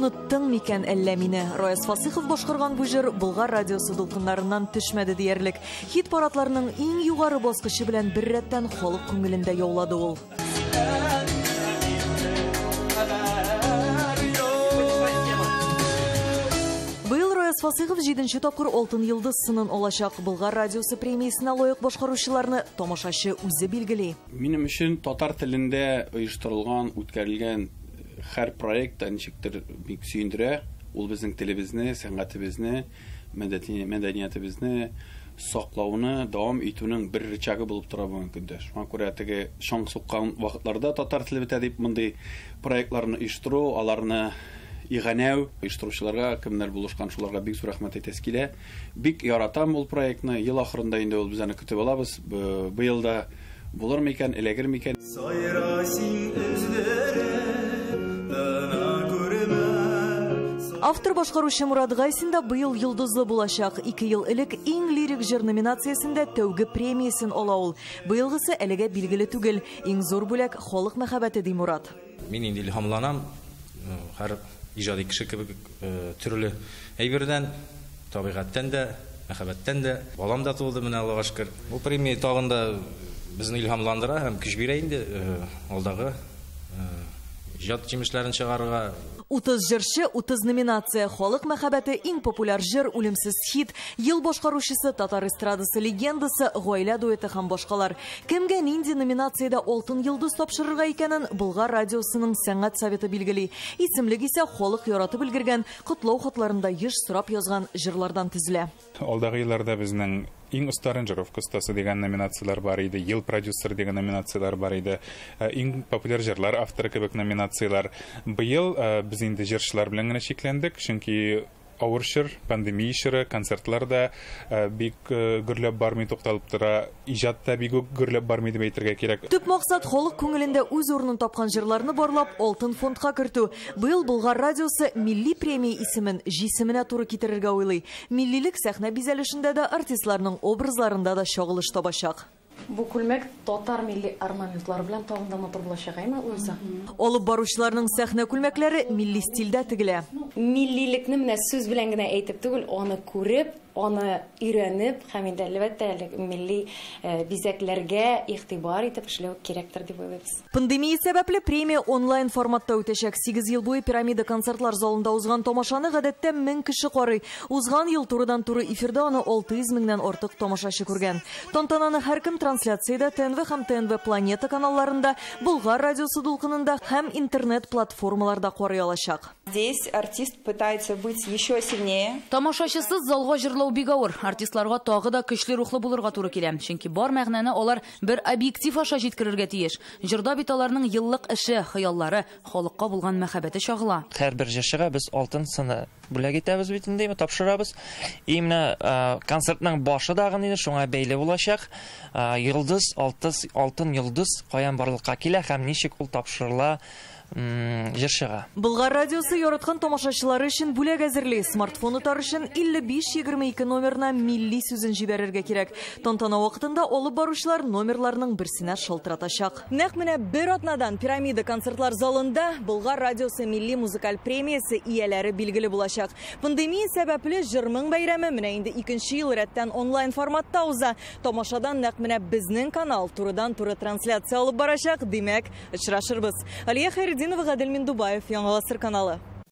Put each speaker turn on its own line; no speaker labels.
Оныттың микән әллә мине? Раяз Фасыйхов башкарган бу җыр Болгар радиосы дулкыннарыннан төшмәде диярлек. Хит парадларының иң югары баскычы белән бер рәттән халык күңелендә яулады ул. Быел Раяз Фасыйхов 7нче тапкыр Алтын йолдыз сынын алачак. Болгар радиосы премиясенә лаек башкаручыларны тамашачы үзе билгели.
Минем өчен татар телендә оештырылган, үткәрелгән һәр проект та ничектер бик сөендерә. Ул безнең телебезне, сәнгатебезне, мәдәниятебезне саклауны дәвам итүнең бер рычагы булып тора бүгенге көндә. Шуңа күрә теге чаң суккан вакытларда татар теле бетә дип мондый проектларны оештыру, аларны иганәү оештыручыларга, кемнәр булышкан, шуларга бик зур рәхмәт әйтәсе килә. Бик яратам ул проектны. Ел ахырында инде ул без аны көтеп алабыз. Быел да булыр микән, эләгер микән?
Сайра син өздереп, тына күрмә.
Автор башкаручы Мурат Гайсин да быел йолдызлы булачак. 2 ел элек иң лирик җыр номинациясендә тәүге премиясен ала ул. Быелгысы әлегә билгеле түгел. Иң зур бүләк халык мәхәббәте, ди Мурат.
Мин инде илһамланам. Һәр иҗади кеше кебек төрле әйбердән, табигатьтән дә, мәхәббәттән дә. Балам да туды менә, Аллага шөкер. Бу премия тагын да безне илһамландыра һәм көч бирә инде алдагы иҗат җимешләрен чыгарырга.
30 җырчы, 30 номинация. Халык мәхәббәте, иң популяр җыр, үлемсез хит, ел башкаручысы, татар эстрадасы легендасы, гаилә дуэты һәм башкалар. Кемгә нинди номинациядә алтын йолдыз тапшырырга икәнен Болгар радиосының сәнгать советы билгели. Исемлек исә халык яратып өлгергән, котлау хатларында еш сорап язган җырлардан төзелә.
Алдагы елларда безнең иң оста аранжировка остасы дигән номинацияләр бар иде, ел продюсер дигән номинацияләр бар иде, иң популяр җырлар авторы кебек номинацияләр. Быел без инде җырчылар белән генә чикләндек, чөнки авыр чор, пандемия чоры, концертлар да бик гөрләп бармый, тукталып тора, иҗат та бик үк гөрләп бармый дип әйтергә кирәк.
Төп максат халык күңелендә үз урынын тапкан җырларны барлап, алтын фондка кертү. Быел Болгар радиосы милли премия исемен җисеменә туры китерергә уйлый. Миллилек сәхнә бизәлешендә дә, артистларның образларында да чагылыш табачак.
Бу күлмәк татар милли орнаментлары белән тагын да матур булачак, әйме, Луиза?
Алып баручыларның сәхнә күлмәкләре милли стильдә тегелә.
Миллилекне менә сүз белән генә әйтеп түгел, аны күреп, аны өйрәнеп һәм инде әлбәттә әле милли бизәкләргә игътибар итеп эшләү кирәктер дип уйлыйбыз.
Пандемия сәбәпле премия онлайн форматта үтәчәк. 8 ел буе Пирамида концертлар залында узган тамашаны гадәттә 1000 кеше карый. Узган ел турыдан-туры эфирда аны 600 меңнән артык тамашачы күргән. Тантананы һәркем трансляциядә ТНВ һәм ТНВ Планета каналларында, Болгар радиосы дулкынында һәм интернет платформаларда карый алачак.
Здесь артист пытается быть еще сильнее.
Тамашачысыз залга җырлау бик авыр. Артистларга тагы да көчле рухлы булырга туры килә. Чөнки бар мәгънәне алар бер объектив аша җиткерергә тиеш. Җырда бит аларның еллык эше, хыяллары, халыкка булган мәхәббәте чагыла.
Һәрбер җырчыга без алтын сыны бүләк итәбез бит инде, тапшырабыз. И менә концертның башы дагы инде шуңа бәйле булачак. Йолдыз, алтын йолдыз каян барлыкка килә һәм ничек ул тапшырыла җырчыга.
Болгар радиосы яраткан тамашачылары өчен бүләк әзерли. Смартфон отар өчен 5522 номерына милли сүзен җибәрергә кирәк. Тантана вакытында алып баручылар номерларның берсенә шалтыратачак. Нәкъ менә бер атнадан Пирамида концертлар залында Болгар радиосы милли музыкаль премиясе ияләре билгеле булачак. Пандемия сәбәпле җыр-моң бәйрәме менә инде икенче ел рәттән онлайн форматта уза. Тамашадан нәкъ менә безнең канал турыдан-туры трансляция алып барачак. Димәк, очрашырбыз. Алия Хәйретдинова, Гадел Миндубаев, Яңа Гасыр каналы.